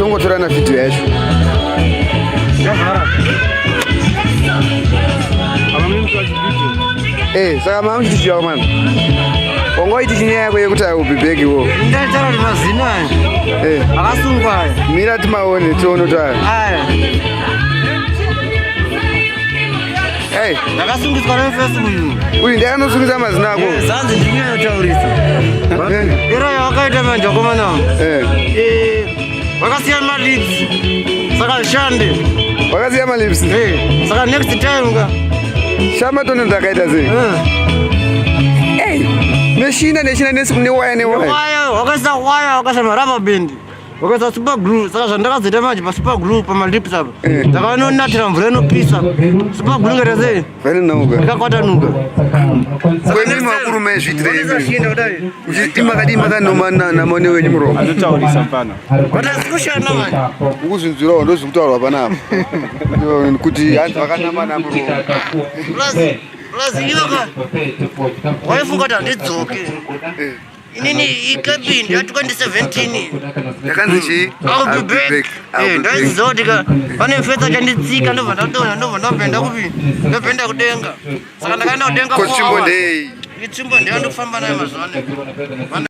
Tongotorana video yacho. Eh, saka mamuchiti chiyawo mani. Wanga waiti chinyaya yako yekuti I will be back iwo. Ndaitaura kuti mazino aya Eh, akasungwa aya. mira timaone tione kuti aya. Aya. Hey, Ndakasungiswa nemufesi uyu. uyu ndiye anosungisa mazino ako. Eh, Zanzi ndiri kunyanyotaurisa. Eh, Era yawakaita manje wakomana wangu. eh. Eh, Wakasiya malips. Saka zvishande. Wakasiya malips. Eh, Saka next time ka. Shama tono ndakaita sei? Eh. Hey, neshina neshina newaya newaya. Waya, wakaisa waya, wakaisa marubber band. Wakaisa super glue. Saka zvandakazoita manje pa super glue pamalips apa. Eh. Ndakanonatira mvura inopisa. Super glue ngaita sei? Vainonauka. Yakakwatanuka. Kwemi makuru mezviitire imi. Shinda kudai. Imakadii makanoma namone wenyu muromo. Anotaurisa mfana. Watazikushanda manje. Ukuzvinzwirawo ndozvikutaurwa panapa. Kuti hanzi vakanamana muromo. Plus iwe ka waifunga kuti handidzoke. Eh. Inini ikabindi ya 2017. Yakanzi chii? I'll be back. I'll Eh, be back. ndaiziva kuti ka pane mfetsa chanditsika ndobva ndadonha ndobva ndabhenda kupi ndobhenda kudenga. Saka ndakaenda kudenga Ko 4 tsvimbo hours. ndei? Itsvimbo ndeyo ndikufamba nayo mazuva ano.